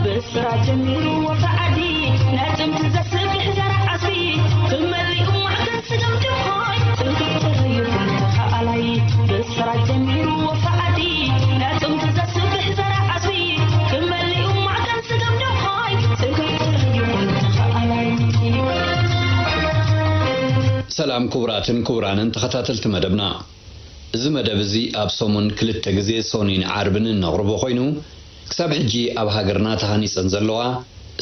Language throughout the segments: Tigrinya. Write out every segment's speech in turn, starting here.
ብስራት ጀሚሩ ወፍሪ ዓዲ፣ ናይ ጥንቲ ዘስብሕ ዘርእ ዓስቢ፣ ክመሊኡ ማዕከን ስገም ድኾይ፣ ጥንክር ይኹን ተኻኣላይ። ብስራት ጀሚሩ ወፍሪ ዓዲ፣ ናይ ጥንቲ ዘስብሕ ዘርእ ዓስቢ፣ ክመሊኡ ማዕከን ስገም ድኾይ፣ ጥንክር ይኹን ተኻኣላይ። ሰላም ክቡራትን ክቡራንን ተኸታተልቲ መደብና። እዚ መደብ እዚ ኣብ ሰሙን ክልተ ግዜ ሰኑይን ዓርብን እነቕርቦ ኮይኑ፣ ክሳብ ሕጂ ኣብ ሃገርና ተሃኒጸን ዘለዋ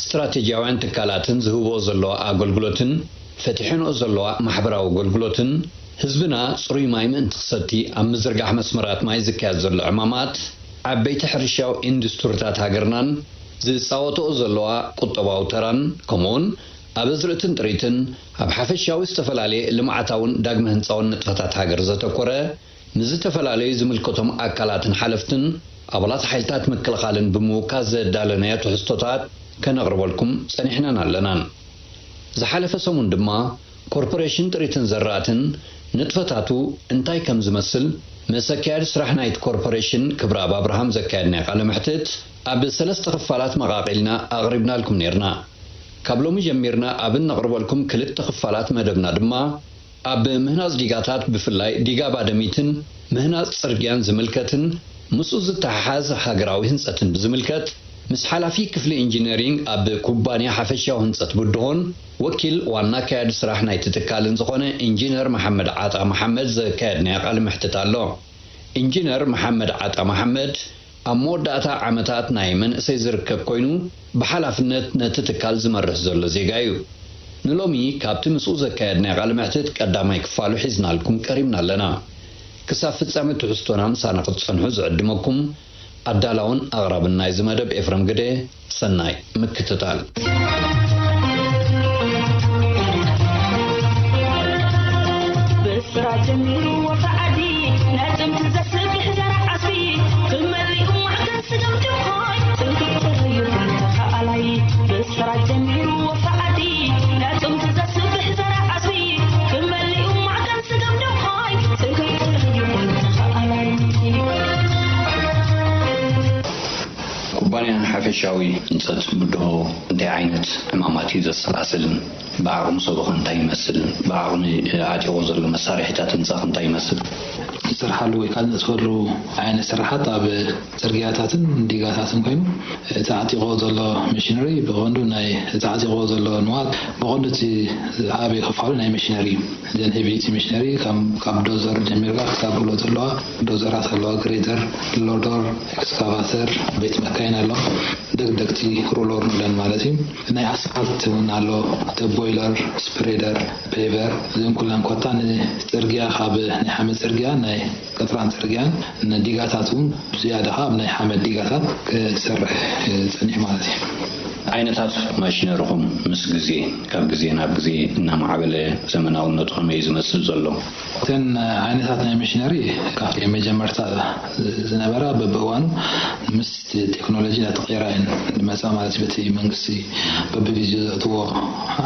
ስትራቴጂያውያን ትካላትን ዝህብኦ ዘለዋ ኣገልግሎትን ፈቲሐንኦ ዘለዋ ማሕበራዊ ኣገልግሎትን ህዝብና ጽሩይ ማይ ምእንቲ ክሰቲ ኣብ ምዝርጋሕ መስመራት ማይ ዝካየድ ዘሎ ዕማማት ዓበይቲ ሕርሻዊ ኢንዱስትሪታት ሃገርናን ዝጻወትኦ ዘለዋ ቁጠባዊ ተራን ከምኡውን ኣብ ኣዝርእትን ጥሪትን ኣብ ሓፈሻዊ ዝተፈላለየ ልምዓታውን ዳግመ ህንጻውን ንጥፈታት ሃገር ዘተኮረ ምስ ዝተፈላለዩ ዝምልከቶም ኣካላትን ሓለፍትን ኣባላት ሓይልታት ምክልኻልን ብምውካስ ዘዳለናዮ ትሕዝቶታት ከነቕርበልኩም ጸኒሕናን ኣለናን። ዝሓለፈ ሰሙን ድማ ኮርፖሬሽን ጥሪትን ዘራእትን ንጥፈታቱ እንታይ ከም ዝመስል ምስ ኣካያዲ ስራሕ ናይቲ ኮርፖሬሽን ክብረኣብ ኣብርሃም ዘካየድናዮ ቃለ መሕትት ኣብ ሰለስተ ክፋላት መቓቒልና ኣቕሪብናልኩም ነይርና። ካብ ሎሚ ጀሚርና ኣብ እነቕርበልኩም ክልተ ክፋላት መደብና ድማ ኣብ ምህናጽ ዲጋታት ብፍላይ ዲጋ ባደሚትን ምህናጽ ጽርግያን ዝምልከትን ምስኡ ዝተሓሓዝ ሃገራዊ ህንጸትን ብዝምልከት ምስ ሓላፊ ክፍሊ ኢንጂነሪንግ ኣብ ኩባንያ ሓፈሻዊ ህንጸት ብድሆን ወኪል ዋና ኣካያዲ ስራሕ ናይቲ ትካልን ዝኾነ ኢንጂነር መሓመድ ዓጣ መሓመድ ዘካየድናዮ ቃለ መሕትት ኣሎ። ኢንጂነር መሓመድ ዓጣ መሓመድ ኣብ መወዳእታ ዓመታት ናይ መንእሰይ ዝርከብ ኮይኑ ብሓላፍነት ነቲ ትካል ዝመርሕ ዘሎ ዜጋ እዩ። ንሎሚ ካብቲ ምስኡ ዘካየድናዮ ቃለ መሕትት ቀዳማይ ክፋሉ ሒዝናልኩም ቀሪብና ኣለና። ክሳብ ፍጻመ ትሕዝቶና ምሳና ክትጸንሑ ዝዕድመኩም ኣዳላውን ኣቕራብን ናይዚ መደብ ኤፍረም ግደ። ሰናይ ምክትታል። ብስራት ጀሚሩ ወፍሪ ዓዲ፣ ናይ ጥንቲ ዘስብሕ ዘርእ ዓስቢ፣ ክመሊኡ ማዕከን ስገም ድኾይ፣ ጥንክር ይኹን ተኻኣላይ። ብስራት ጀሚሩ ወፍሪ ዓዲ፣ ናይ ጥንቲ ዘስብሕ ዘርእ ዓስቢ፣ ክመሊኡ ማዕከን ስገም ድኾይ፣ ጥንክር ይኹን ተኻኣላይ። ኩባንያ ሓፈሻዊ ህንፀት ብድሆ እንታይ ዓይነት ዕማማት እዩ ዘሰላስልን ብዓቕሚ ሰብኸ እንታይ ይመስል? ብዓቕሚ ዓጢቑ ዘሎ መሳርሒታት ህንፃ እንታይ ይመስል? ዝሰርሓሉ ወይ ከዓ ዝነጥፈሉ ዓይነት ስራሓት ኣብ ፅርግያታትን ዲጋታትን ኮይኑ፣ እቲ ዓጢቑ ዘሎ ሚሽነሪ ብቐንዱ ናይ፣ እቲ ዓጢቑ ዘሎ ንዋት ብቐንዱ እቲ ዓብዪ ክፋሉ ናይ ሚሽነሪ እዩ። እዘን ሄቪ ዲቲ ሚሽነሪ ካብ፣ ካብ ዶዘር ጀሚርካ ክሳብ ሩሎ ዘለዋ ዶዘራት ኣለዋ፣ ግሬደር፣ ሎደር፣ ኤክስካቫተር፣ ቤት መካይን ኣሎ፣ ደግደግቲ ሩለር ንብለን ማለት እዩ። ናይ ኣስፋልት እውን ኣሎ፣ ቦይለር፣ ስፕሬደር፣ ፔቨር፣ እዚኦም ኩለን ኮታ ንፅርግያ ካብ ናይ ሓመድ ፅርግያ ናይ ቀጥራን ፅርግያን ንዲጋታት እውን ብዝያዳ ከዓ ኣብ ናይ ሓመድ ዲጋታት ክሰርሕ ጸኒሑ ማለት እዩ። ዓይነታት ማሽነሪኹም ምስ ግዜ፣ ካብ ግዜ ናብ ግዜ እናማዕበለ ዘመናውነቱ ከመይ እዩ ዝመስል ዘሎ? እተን ዓይነታት ናይ ማሽነሪ ካብቲ መጀመርታ ዝነበራ በብእዋኑ ምስ ቴክኖሎጂ እናተቐየራ እየን ዝመፃ ማለት እዩ። በቲ መንግስቲ በብግዜኡ ዘእትዎ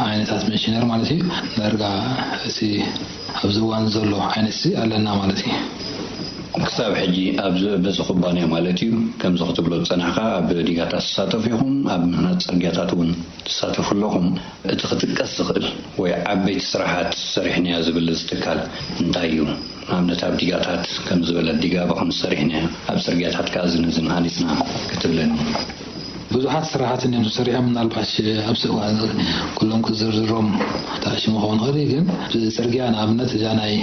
ዓይነታት ማሽነሪ ማለት እዩ። ዳርጋ እቲ ኣብዚ እዋን ዘሎ ዓይነት እዚ ኣለና ማለት እዩ። ክሳብ ሕጂ ኣብዚ፣ በዚ ኩባንያ ማለት እዩ፣ ከምዚ ክትብሎ ዝጸናሕካ፣ ኣብ ዲጋታት ትሳተፉ ኢኹም፣ ኣብ ምህናጽ ጽርግያታት እውን ትሳተፉ ኣለኹም። እቲ ክጥቀስ ዝኽእል ወይ ዓበይቲ ስራሓት ሰሪሕናዮ ዝብል እዚ ትካል እንታይ እዩ? ንኣብነት ኣብ ዲጋታት ከም ዝበለ ዲጋ ብኸምዚ ሰሪሕናዮ፣ ኣብ ጽርግያታት ከኣ ዝን ዝን ሃኒጽና ክትብለኒ። ብዙሓት ስራሓት እዮም ተሰሪሖም። ምናልባሽ ኣብዚ እዋን ኩሎም ክዝርዝሮም ተኣሽሙ ክኸውን ይኽእል እዩ፣ ግን ጽርግያ ንኣብነት እዛ ናይ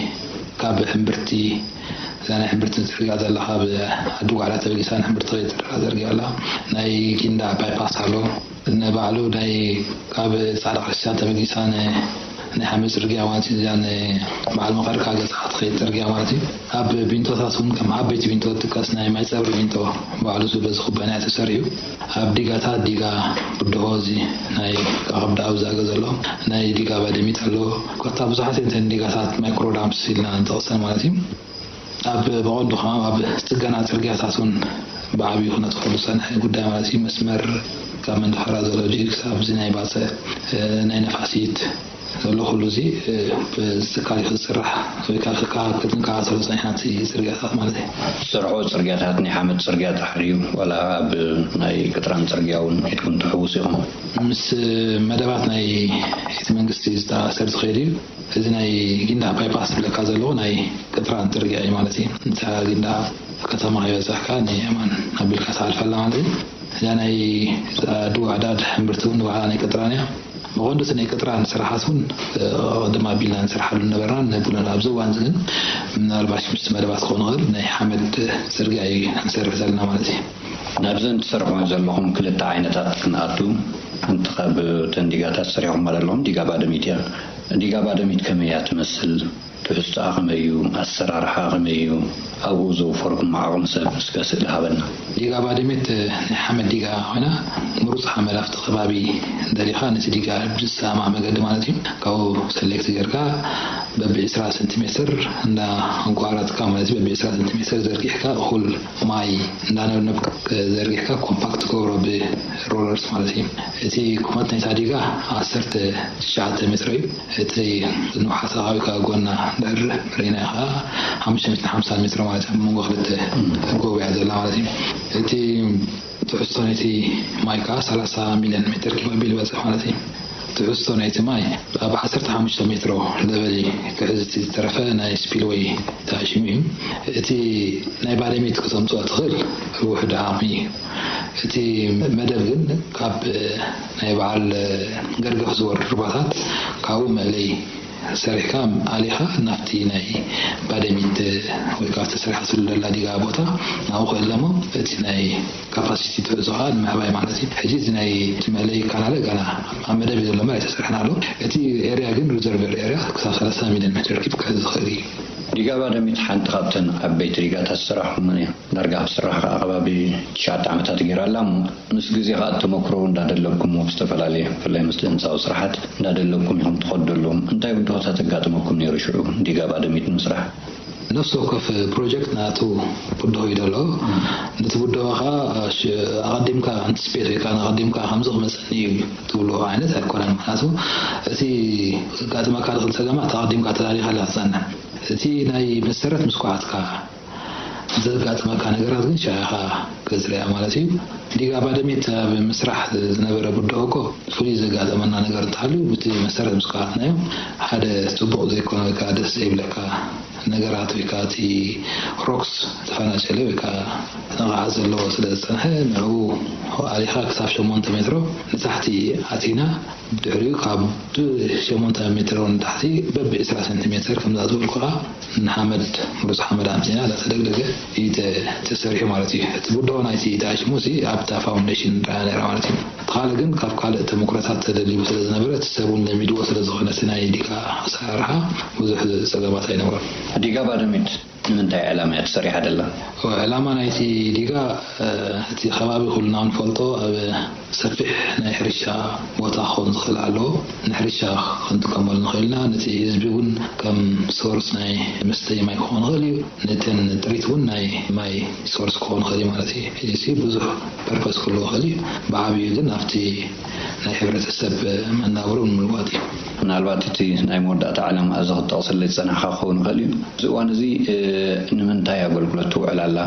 ካብ ሕምብርቲ፣ እዛ ናይ ሕምብርቲ ጽርግያ ዘላ ካብ ዓዲ ጓዕላ ተበጊሳ ንሕምብርቲ ትኸይድ ዘላ ጽርግያ ኣላ። ናይ ጊንዳዕ ባይፓስ ኣሎ። ንባዕሉ ናይ ካብ ጻዕዳ ክርስትያን ተበጊሳ ን-፣ ናይ ሓመድ ጽርግያ ማለት እዩ። እዛ ን-፣ በዓል መቐር ካብ ገጻ ትኸይድ ጽርግያ ማለት እዩ። ኣብ ቢንቶታት እውን ከም ዓበይቲ ቢንቶ ዝጥቀስ ናይ ማይ ጸብሪ ቢንቶ ባዕሉ በዚ ኩባንያ ተሰሪሑ። ኣብ ዲጋታት ዲጋ ብድሆ እዚ ናይ ካብ ደሃብ ዝኣገ ዘሎ ናይ ዲጋ ባደሚት ኣሎ። ኮታ ብዙሓት እየን እተን ዲጋታት ማይክሮ ዳምፕስ ኢልና ንጠቕሰን ማለት እዩ። ኣብ ብቐንዱ ከዓ ኣብ ጽገና ጽርግያታት እውን ብዓብዩ ክነጥፈሉ ዝጸንሐ ጉዳይ ማለት እዩ። መስመር ካብ መንደፈራ ዘሎ ጅግስ ኣብዚ ናይ ባጽዕ፣ እ፣ ናይ ነፋሲት ዘሎ ኩሉ እዚ ብዝትካል እዩ ዝስራሕ ወይ ከዓ ከከታተልካ ዘሎ ፀኒሓ እቲ ፅርግያታት ማለት እዩ። ዝሰርሖ ፅርግያታት ናይ ሓመድ ፅርግያ ጥራሕ ድዩ ዋላ ኣብ ናይ ቅጥራን ፅርግያ እውን ኢድኩም ትሕውሱ ኢኹም? ምስ መደባት ናይ እቲ መንግስቲ ዝተኣሳሰር ዝኸይድ እዩ። እዚ ናይ ጊንዳዕ ባይፓስ ዝብለካ ዘለኹ ናይ ቅጥራን ፅርግያ እዩ ማለት እዩ። እታ ጊንዳዕ ከተማ ከይበፃሕካ ንየማን ኣቢልካ ትሓልፈላ ማለት እዩ። እዛ ናይ ኣድዋ ኣዳድ ሕምብርቲ እውን ንባዕላ ናይ ቅጥራን እያ። መቐንዱቲ ናይ ቅጥራን ስራሓት እውን ቅድም ኣቢልና ንሰርሓሉ ነበርና ነብለን ኣብዚ እዋን ግን ምናልባሽ ምስ መደባት ክኾን ኽእል ናይ ሓመድ ፅርግያ እዩ ንሰርሕ ዘለና ማለት እዩ። ናብዘን ትሰርሕወን ዘለኹም ክልተ ዓይነታት ክንኣቱ፣ ሓንቲ ካብ ተን ዲጋታት ሰሪሕኹማ ዘለኹም ዲጋ ባደሚት እያ። ዲጋ ባደሚት ከመይ እያ ትመስል? ትሕዝቶኣ ከመይ እዩ? ኣሰራርሓ ከመይ እዩ? ኣብኡ ዘውፈርኩም ዓቕሚ ሰብ እስከ ስእሊ ሃበና። ዲጋ ባደሜት ናይ ሓመድ ዲጋ ኮይና ምሩፅ ሓመድ ኣብቲ ከባቢ ደሊኻ ነቲ ዲጋ ብዝሰማማዕ መገዲ ማለት እዩ ካብኡ ሰሌክት ጌርካ በቢ ዕስራ ሰንቲሜትር እንዳ ኣቋረፅካ ማለት እዩ በቢ ዕስራ ሰንቲሜትር ዘርጊሕካ እኹል ማይ እንዳነብነብካ ዘርጊሕካ ኮምፓክት ትገብሮ ብሮለርስ ማለት እዩ። እቲ ቁመት ናይታ ዲጋ ዓሰርተ ትሽዓተ ሜትሮ እዩ። እቲ ንውሓት ኣኻቢብካ ጎና ድሕሪ ርኢናዮ ከዓ ሓሙሽተ ሚእትን ሓምሳን ሜትሮ ማለት እዩ። ኣብ መንጎ ክልተ ጎቦ እያ ዘላ ማለት እዩ። እቲ ትሕዝቶ ናይቲ ማይ ከዓ ሰላሳ ሚልዮን ሜትር ኪዩብ ኣቢሉ ይበፅሕ ማለት እዩ። ትሕዝቶ ናይቲ ማይ ኣብ ዓሰርተ ሓሙሽተ ሜትሮ ለበሊ ክሕዝ እቲ ዝተረፈ ናይ ስፒልወይ ተኣሽሙ እዩ። እቲ ናይ ባደሚት ክተምፅኦ ትኽእል ውሕድ ዓቕሚ እዩ። እቲ መደብ ግን ካብ ናይ በዓል ገርገፍ ዝወርድ ሩባታት ካብኡ መእለይ ሰሪሕካ ኣሊኻ ናብቲ ናይ ባደሚት ወይ ከዓ ተሰሪሓትሉ ዘላ ዲጋ ቦታ ናብኡ ክእለሞ እቲ ናይ ካፓሲቲ ትሕዞ ከዓ ንምዕባይ ማለት እዩ። ሕጂ እዚ ናይ እቲ መእለይ ካናለ ገና ኣብ መደብ እዩ ዘሎ እምበር ኣይተሰርሐን ኣሎ። እቲ ኤርያ ግን ሪዘርቨር ኤርያ ክሳብ ሰላሳ ሚልዮን ሜትር ኪብ ክሕዝ ዝኽእል እዩ። ዲጋ ባደሚት ሓንቲ ካብተን ዓበይቲ ዲጋታት ዝሰራሕኩመን እያ። ዳርጋ ክስራሕ ከዓ ከባቢ ትሽዓተ ዓመታት ገይራ ኣላ እሞ ምስ ግዜ ከዓ ተመክሮ እውን እንዳደለብኩሞ ብዝተፈላለየ ብፍላይ ምስቲ ህንፃዊ ስራሓት እንዳደለብኩም ኢኹም ትኸዱ ዘለኹም። እንታይ ብድሆታት ኣጋጥመኩም ነይሩ ሽዑ ዲጋ ባደሚት ንምስራሕ? ነፍሲ ወከፍ ፕሮጀክት ናቱ ብድሆ እዩ ዘሎ። ነቲ ብድሆ ከዓ ኣቐዲምካ ኣንትስፔት ወይ ከዓ ኣቐዲምካ ከምዚ ክመፀኒ እዩ ትብሎ ዓይነት ኣይኮነን። ምክንያቱ እቲ ዘጋጥመካ ዝኽእል ፀገማት ኣቐዲምካ ተላሊኻላ ትፀንሕ። እቲ ናይ መሰረት ምስ ኳዓትካ ዘጋጥመካ ነገራት ግን ሻዕኻ ክትሪኣ ማለት እዩ። ዲጋ ባደሜት ኣብ ምስራሕ ዝነበረ ብድሆ እኮ ፍሉይ ዘጋጠመና ነገር እንተሃልዩ፣ እቲ መሰረት ምስ ከኣትናዮ ሓደ ጽቡቕ ዘይኮነ ወይ ከዓ ደስ ዘይብለካ ነገራት ወይ ከዓ እቲ ሮክስ ተፈናጨለ ወይ ከዓ ንቕዓት ዘለዎ ስለ ዝጸንሐ ንዕኡ ኣሊኻ ክሳብ ሸሞንተ ሜትሮ ንታሕቲ ኣቲና ብድሕሪኡ ካብ ሸሞንተ ሜትሮ ንታሕቲ በቢ ዕስራ ሰንቲሜትር ከምዛ ዝበልኩኻ ንሓመድ ምሩፅ ሓመድ ኣምፂና እዛ ተደግደገ እዩ ተሰሪሑ ማለት እዩ። እቲ ብድሆ ናይቲ ተኣሽሙ ኣብታ ፋውንዴሽን ረኣ ነራ ማለት እዩ። እቲ ካልእ ግን ካብ ካልእ ተመኩረታት ተደሊቡ ስለ ዝነበረ እቲ ሰብ እውን ለሚድዎ ስለ ዝኾነ እቲ ናይ ዲጋ ኣሰራርሓ ብዙሕ ፀገማት ኣይነበሮን። ዲጋ ባደሚት ንምንታይ ዕላማ እያ ተሰሪሓ ደላ? ዕላማ ናይቲ ዲጋ እቲ ከባቢ ኩልና ንፈልጦ ኣብ ሰፊሕ ናይ ሕርሻ ቦታ ክኸውን ዝኽእል ኣለዎ። ንሕርሻ ክንጥቀመሉ ንኽእል ኢና። ነቲ ህዝቢ እውን ከም ሶርስ ናይ መስተይ ማይ ክኸውን ይኽእል እዩ። ነተን ጥሪት እውን ናይ ማይ ሶርስ ክኸውን ይኽእል እዩ ማለት እዩ። እዚ ብዙሕ ፐርፐስ ክህልዎ ይኽእል እዩ። ብዓብዩ ግን ኣብቲ ናይ ሕብረተሰብ መናብሮ ንምልዋጥ እዩ። ምናልባት እቲ ናይ መወዳእታ ዕላማ እዚ ክጠቕሰለይ ዝጸናሕካ ክኸውን ይኽእል እዩ። እዚ እዋን እዚ ንምንታይ ኣገልግሎት ትውዕል ኣላ?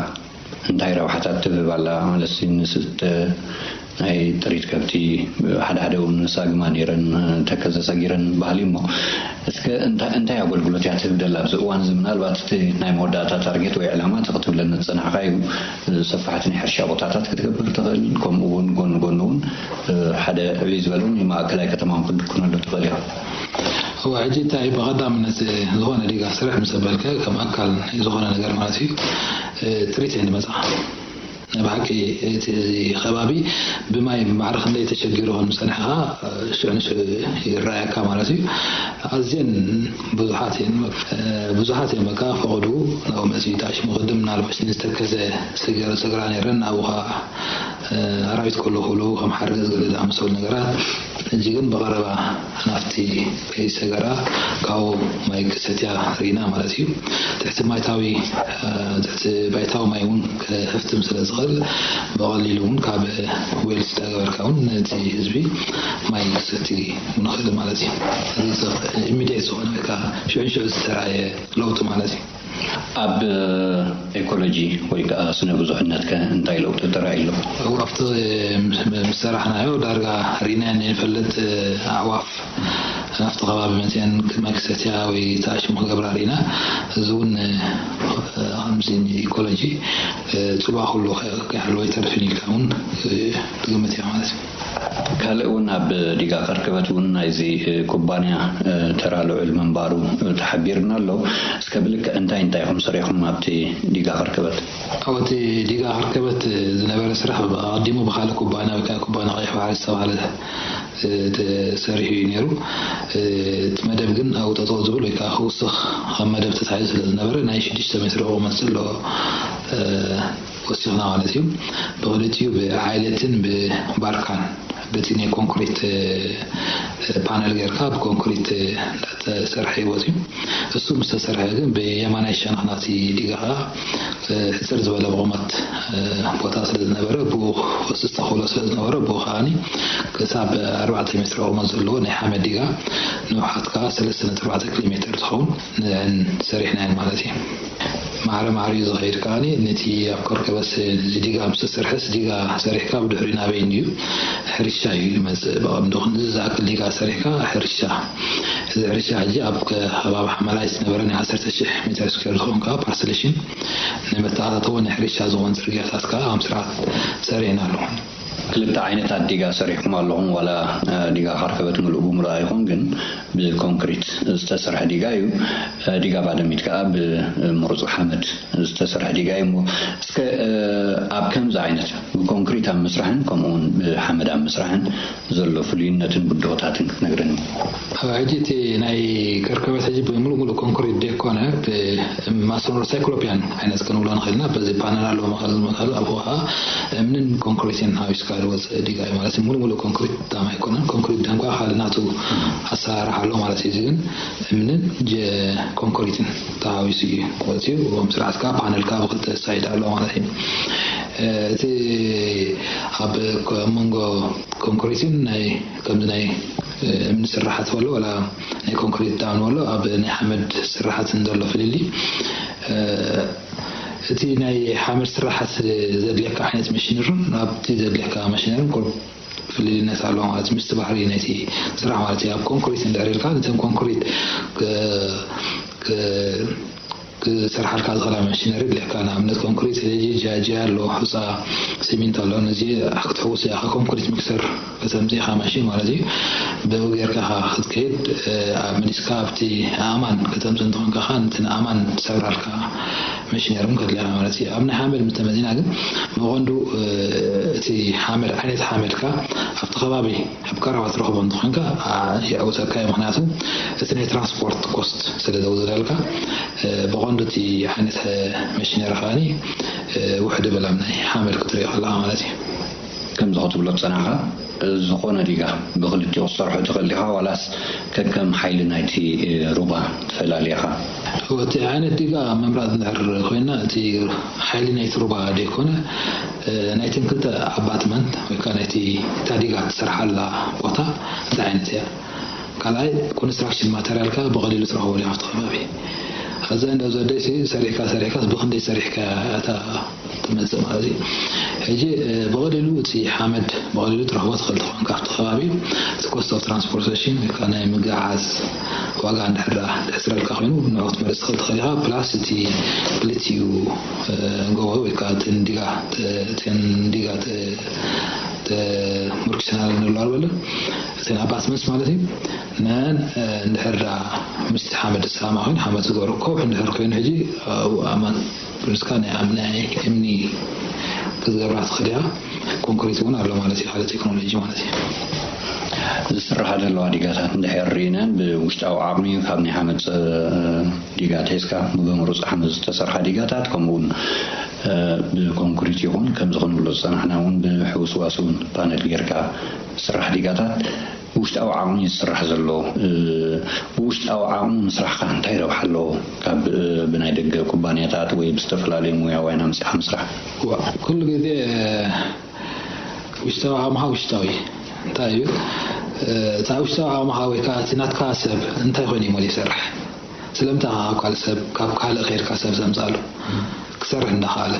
እንታይ ረብሓታት ትህብ ኣላ? ማለት ንስተ ናይ ጥሪት ከብቲ ሓደ ሓደ እውን ሳግማ ነይረን ተከዘ ሰጊረን ባህሊ እሞ እስከ እንታይ ኣገልግሎት እያ ትህብ ደላ ኣብዚ እዋን እዚ? ምናልባት እቲ ናይ መወዳእታ ታርጌት ወይ ዕላማ እቲ ክትብለኒ ዝጸናሕካ እዩ። ሰፋሕቲ ናይ ሕርሻ ቦታታት ክትገብር ትኽእል፣ ከምኡ እውን ጎኒ ጎኒ እውን ሓደ ዕብይ ዝበለን ማእከላይ ከተማን ክትድኩነሉ ትኽእል ኢኻ። እወ፣ ሕጂ እንታይ ብቐዳምነት ዝኾነ ዲጋ ስራሕ ምስ ኣበልካ ከም ኣካል ናይ ዝኾነ ነገር ማለት እዩ ጥሪት እየን ዝመፃ። ናይ ብሓቂ እቲ ከባቢ ብማይ ማዕረ ክንደይ ተሸጊሩ ከም ዝፀንሐ ከዓ ሽዑ ንሽዑ ይረኣየካ ማለት እዩ። ኣዝየን ብዙሓት እየን ብዙሓት እዮም በቃ ፈቐዱ ናብኡ መፅኡ ይጣሽሙ ቅድም ምናልባሽ ንዝተከዘ ሰገራ ነይረን ናብኡ ከዓ ኣራዊት ከሎ ከሎ ከም ሓርገፅ ገለ ዝኣመሰሉ ነገራት ሕጂ ግን ብቐረባ ናፍቲ ከይሰገራ ካብኡ ማይ ክሰትያ ርኢና ማለት እዩ። ትሕቲ ማይታዊ ትሕቲ ባይታዊ ማይ እውን ክህፍትም ስለ ዝኽእል ብቐሊሉ እውን ካብ ዌልስ እንዳገበርካ እውን ነቲ ህዝቢ ማይ ክሰቲ ንኽእል ማለት እዩ። እዚ ኢሚዲየት ዝኾነ ወይ ከዓ ሽዑ ሽዑ ዝተራእየ ለውጢ ማለት እዩ። ኣብ ኤኮሎጂ ወይ ከዓ ስነ ብዙሕነት ከ እንታይ ለውጢ ተራእዩ ኣሎ? ኣብቲ ምስ ሰራሕናዮ ዳርጋ ርኢናዮ ንፈልጥ ኣዕዋፍ ናብቲ ከባቢ መፅአን ማይ ክሰትያ ወይ ተኣሽሙ ክገብራ ርኢና። እዚ እውን ከምዚ ኢኮሎጂ ፅልዋ ኩሉ ከይሃለዎ ኣይተርፍን ኢልካ እውን ትግምት እያ ማለት እዩ። ካልእ እውን ኣብ ዲጋ ከርከበት እውን ናይዚ ኩባንያ ተራ ልዑል ምንባሩ ተሓቢርና ኣሎ። እስከ ብልክዕ እንታይ እንታይ ኢኹም ሰሪሕኹም ኣብቲ ዲጋ ከርከበት? ኣብቲ ዲጋ ከርከበት ዝነበረ ስራሕ ኣቐዲሙ ብካልእ ኩባንያ ወይ ከዓ ኩባንያ ቀይሕ ባሕሪ ዝተባሃለ ተሰሪሑ እዩ ነይሩ። እቲ መደብ ግን ኣብኡ ጠጠው ዝብል ወይ ከዓ ክውስኽ ካብ መደብ ተታሒዙ ስለ ዝነበረ ናይ ሽዱሽተ ሜትሮ ቁመት ዘለዎ ወሲኽና ማለት እዩ። ብክልቲኡ ብዓይለትን ብባርካን በቲ ናይ ኮንክሪት ፓነል ጌርካ ብኮንክሪት እንዳተሰርሐ ህይወት እዩ። እሱ ምስ ተሰርሐ ግን ብየማናይ ሸነኽ ናቲ ዲጋ ከዓ ሕፅር ዝበለ ብቑመት ቦታ ስለ ዝነበረ ብኡ ክወስድ ተኽእሎ ስለ ዝነበረ ብኡ ከዓኒ ክሳብ ኣርባዕተ ሜትሮ ቁመት ዘለዎ ናይ ሓመድ ዲጋ ንውሓት ከዓ ሰለስተ ነጥቢ ኣርባዕተ ኪሎ ሜትር ዝኸውን ንዕን ሰሪሕናየን ማለት እዩ። ማዕረ ማዕሪኡ ዝኸይድ ከዓኒ ነቲ ኣብ ከርከበት እዚ ዲጋ ምስ ተሰርሐስ ዲጋ ሰሪሕካ ብድሕሪኡ ናበይ እንድዩ ሕርሻ እዩ ዝመፅእ። ብቐንዱ ክንዚ ዝኣክል ዲጋ ሰሪሕካ ሕርሻ እዚ ሕርሻ ሕጂ ኣብ ከባቢ ሓመላይ ዝነበረ ናይ ዓሰርተ ሽሕ ሜትር ስኩዌር ዝኸውን ከዓ ፓርሰሌሽን ንመተኣታተዊ ናይ ሕርሻ ዝኾን ፅርግያታት ከዓ ከም ስርዓት ሰሪዕና ኣለኹ። ክልተ ዓይነታት ዲጋ ሰሪሕኩም ኣለኹም ዋላ ዲጋ ካርከበት ምሉእ ብምሉእ ኣይኹን ግን ብኮንክሪት ዝተሰርሐ ዲጋ እዩ። ዲጋ ባደሚት ከዓ ብምሩፅ ሓመድ ዝተሰርሐ ዲጋ እዩ እሞ እስከ ኣብ ከምዚ ዓይነት ብኮንክሪት ኣብ ምስራሕን ከምኡውን ብሓመድ ኣብ ምስራሕን ዘሎ ፍሉይነትን ብድሆታትን ክትነግረኒ። ሕጂ እቲ ናይ ከርከበት ሕጂ ብምሉእ ሙሉእ ኮንክሪት ደይኮነ ብማሶን ሳይክሎፒያን ዓይነት ክንብሎ ንኽእልና በዚ ፓነል ኣለዎ መኸል ዝመኸል ኣብኡ ከዓ እምንን ኮንክሪትን ሓዊስካ ዝወፅእ ዲጋ እዩ ማለት እዩ። ሙሉእ ሙሉእ ኮንክሪት ዳም ኣይኮነን። ኮንክሪት ዳም ከዓ ካልእ ናቱ ኣሰራርሓ ኣሎ ማለት እዩ። እዚ ግን እምንን ኮንክሪትን ተሃዊሱ እዩ ወፂኡ። ስርዓት ከዓ ፓነል ከዓ ብክልተ ሳይድ ኣሎ ማለት እዩ። እቲ ኣብ መንጎ ኮንክሪትን ናይ ከምዚ ናይ እምኒ ስራሓት በሎ ዋላ ናይ ኮንክሪት ዳውን በሎ ኣብ ናይ ሓመድ ስራሓትን ዘሎ ፍልሊ እቲ ናይ ሓመድ ስራሓት ዘድልየካ ዓይነት መሽነርን ኣብቲ ዘድልየካ መሽነርን ፍልልነት ኣለዎ ማለት ምስቲ ባህሪ ናይቲ ስራሕ ማለት እዩ። ኣብ ኮንክሪት እንድሕር ኢልካ ነተን ኮንክሪት ክሰርሓልካ ዝኽእላ መሽነሪ ድልካ ንኣብነት ኮንክሪት ጂ ጂ ኣሎ፣ ሑፃ ሲሚንቶ ኣሎ። ነዚ ክትሕውስ ኢኻ ኮንክሪት ሚክሰር ከተምፅእ ኢኻ ማሽን ማለት እዩ። ብኡ ጌርካ ኢኻ ክትከይድ መሊስካ ኣብቲ ኣእማን ከተምፅእ እንተኾንካ ኸዓ ነቲ ንኣእማን ትሰብራልካ መሽነሪ እውን ከድልያ ማለት እዩ። ኣብ ናይ ሓመድ ምስ ተመፂና ግን ብቐንዱ እቲ ሓመድ ዓይነት ሓመድካ ኣብቲ ከባቢ ኣብ ቀረባ ትረኽቦ እንተኾንካ የዕውተካ እዩ። ምክንያቱ እቲ ናይ ትራንስፖርት ኮስት ስለ ዘውዝለልካ ብቐንዱ እቲ ዓይነት መሽነሪ ከዓኒ ውሕድ በላም ናይ ሓመድ ክትሪኦ ከለካ ማለት እዩ። ከምዚ ክትብሎ ዝፀናሕካ ዝኾነ ዲጋ ብክልቲኡ ክትሰርሖ ትኽእል ዲኻ ዋላስ ከከም ሓይሊ ናይቲ ሩባ ፈላሊኻ? እቲ ዓይነት ዲጋ ምምራፅ እንድሕር ኮይና እቲ ሓይሊ ናይቲ ሩባ ደይኮነ ናይተን ክልተ ኣባትመንት ወይ ከዓ ናይቲ እታ ዲጋ ትሰርሓላ ቦታ እንታይ ዓይነት እያ? ካልኣይ ኮንስትራክሽን ማተርያል ከዓ ብቐሊሉ ትረኽቦ ዲኻ ኣብቲ ከባቢ። ኣዛ እንዳ ዘደይ ሰሪሕካ ሰሪሕካ ብክንደይ ሰሪሕካ እታ ትመፅእ ማለት እዩ። ሕጂ ብቐሊሉ እቲ ሓመድ ብቐሊሉ ትረኽቦ ትኽእል ትኾን ካብቲ ከባቢ እቲ ኮስት ኦፍ ትራንስፖርቴሽን ወይ ከዓ ናይ ምግዓዝ ዋጋ እንድሕር ደኣ ዝሕስረልካ ኮይኑ ንዑ ክትመርፅ ትኽእል ትኽእል ኢኻ። ፕላስ እቲ ክልቲኡ ጎቦ ወይ ከዓ ተንዲጋ ተንዲጋ ተምርክስና ንብሎ ኣልበለ እተን ኣፓርትመንትስ ማለት እዩ። ነን እንድሕር ደኣ ምስቲ ሓመድ ዝሰማማ ኮይኑ ሓመድ ዝገበሩ ከውሒ እንድሕር ኮይኑ ሕጂ ኣብኡ ኣማን ብልስካ ናይ ኣብ ናይ እምኒ ክትገብራ ትኽእል ኢኻ። ኮንክሪት እውን ኣሎ ማለት እዩ። ሓደ ቴክኖሎጂ ማለት እዩ። ዝስራሓ ዘለዋ ዲጋታት እንድሕር ርኢናን ብውሽጣዊ ዓቕሚ ካብ ናይ ሓመድ ዲጋ ተሒዝካ ብምሩፅ ሓመድ ዝተሰርሓ ዲጋታት ከምኡ እውን ብኮንክሪት ይኹን ከምዚ ክንብሎ ዝፀናሕና እውን ብሕውስዋስ እውን ፓነል ጌርካ ዝስራሕ ዲጋታት ውሽጣዊ ዓቕሚ እዩ ዝስራሕ ዘሎ። ብውሽጣዊ ዓቕሚ ምስራሕካ እንታይ ረብሓ ኣለዎ? ካብ ብናይ ደገ ኩባንያታት ወይ ብዝተፈላለዩ ሙያውያን ኣምፅኻ ምስራሕ? ኩሉ ግዜ ውሽጣዊ ዓቕምኻ ውሽጣዊ እንታይ እዩ? እታ ውሽጣዊ ዓቕምኻ ወይ ከዓ እቲ ናትካ ሰብ እንታይ ኮይኑ እዩ ሞ ይሰርሕ? ስለምንታይ ካብ ካልእ ሰብ ካብ ካልእ ከይርካ ሰብ ዘምፃሉ ክሰርሕ እንዳኸኣለ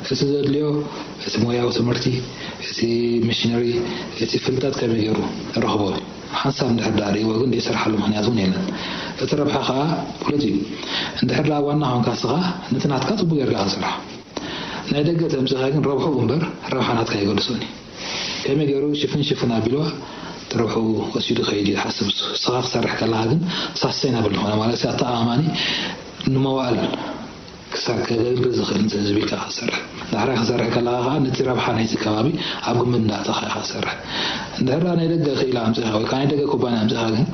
እቲ ዘድልዮ እቲ ሞያዊ ትምህርቲ፣ እቲ ሚሽነሪ፣ እቲ ፍልጠት ከመይ ገይሩ ረኽቦ? ሓንሳብ እንድሕር ዳኣ ርእይዎ ግን ዘይሰርሓሉ ምኽንያት እውን የለን። እቲ ረብሓ ከዓ ፍሉጥ እዩ። እንድሕር ዳኣ ዋና ኮንካ ንስኻ ነቲ ናትካ ፅቡቅ ጌርካ ክትሰርሖ፣ ናይ ደገ ተምፅኻ ግን ረብሑ እምበር ረብሓ ናትካ የገድሶን እዩ። ከመይ ገይሩ ሽፍን ሽፍን ኣቢልዋ ረብሑ ወሲዱ ከይድ ይሓስብ እሱ። ንስኻ ክሰርሕ ከለኻ ግን ሳስተይናብል ዝኾነ ማለት ኣተኣማማኒ ንመዋእል ክሳብ ከገልግል ዝኽእል እንተ ዝቢልካ ክትሰርሕ። ዳሕራይ ክትሰርሕ ከለኻ ከዓ ነቲ ረብሓ ናይቲ ከባቢ ኣብ ግምት እንዳእተኻ ኢኻ ክትሰርሕ። እንድሕር ናይ ደገ ክኢላ ኣምፂኻ ወይ ከዓ ናይ ደገ ኩባንያ ኣምፂኻ ግን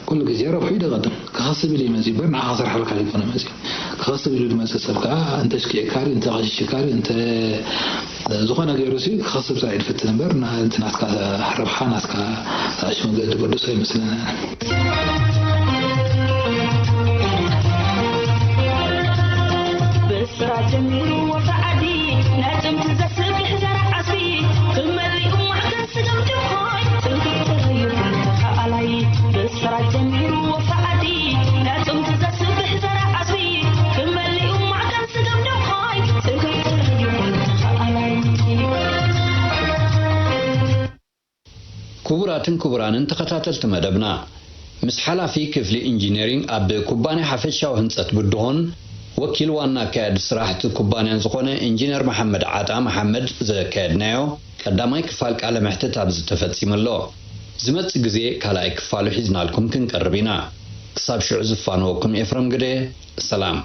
ኩሉ ግዜ ረብሑ ይደቐድም። ክኸስብ ኢሉ ይመፅእ እምበር ንዓኻ ክሰርሓልካ ዘይኮነ መፅእ። ክኸስብ ኢሉ ዝመፅእ ሰብ ከዓ እንተ ሽኪዕካ ድዩ እንተ ቀሺሽካ ድዩ እንተ ዝኾነ ገይሩ ሲ ክኸስብ ጥራይ ድፍትን እምበር ናንቲ ናትካ ረብሓ ናትካ ኣሽ መገዲ ቅዱስ ኣይመስለና። ብስራ ጀሚሩ ወፍሪ ዓዲ ናይ ጥንቲ ዘስብሕ ዘርዓ ዓስቢ ክመሊኡ ማዕከን ስገም ድኾይ ትንክፍ ተረዩ ተኸኣላይ ብስራ ጀሚሩ ወፍሪ ዓዲ ናይ ጥንቲ ዘስብሕ ዘርዓ ዓስቢ ክመሊኡ ማዕከን ስገም ድኾይ ትንክፍ ተረዩ ተኸኣላይ። ክቡራትን ክቡራንን ተኸታተልቲ መደብና፣ ምስ ሓላፊ ክፍሊ ኢንጂነሪንግ ኣብ ኩባንያ ሓፈሻዊ ህንጸት ብድሆን ወኪል ዋና ኣካያዲ ስራሕ እቲ ኩባንያን ዝኾነ ኢንጂነር መሓመድ ዓጣ መሓመድ ዘካየድናዮ ቀዳማይ ክፋል ቃለ መሕትት ኣብዚ ተፈጺሙ ኣሎ። ዝመጽእ ግዜ ካልኣይ ክፋሉ ሒዝናልኩም ክንቀርብ ኢና። ክሳብ ሽዑ ዝፋነወኩም ኤፍረም ግደ፣ ሰላም።